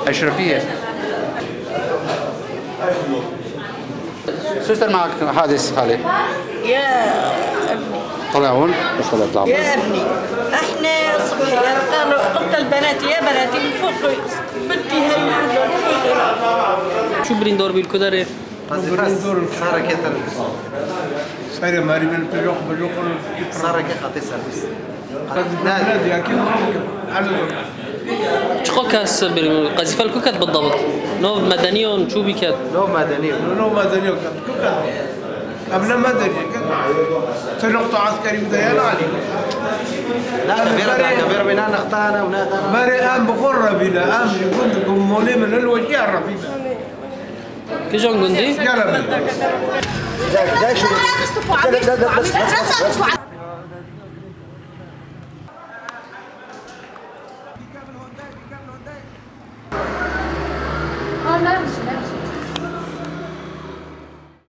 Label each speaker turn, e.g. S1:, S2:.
S1: أشرفية. شو صار معك حادث خالي؟
S2: يا ابني
S1: طلع هون بس طلع.
S2: يا ابني احنا صبحيات قالوا قلت البنات يا بناتي من فوق بنتي هي
S3: شو بريندور بالكدرة؟
S4: سارة كتر
S5: سارة ماري من بلوق بلوق
S4: سارة كخطي سيرفيس
S5: نادي اكيد
S3: شو كاس بالقذيفة الكوكت بالضبط؟ نو مدنيون شو بكات؟
S4: نو مدنيون
S5: نو مدنيون كوكت قبل مدني كت نقطة عسكري بديان علي
S4: لا كبير كبير بنا نقطعنا ونادى
S5: ماري ام بغرة بنا ام يكون قمولي من الوجه الربيبة
S3: كيجون جندي؟
S5: يلا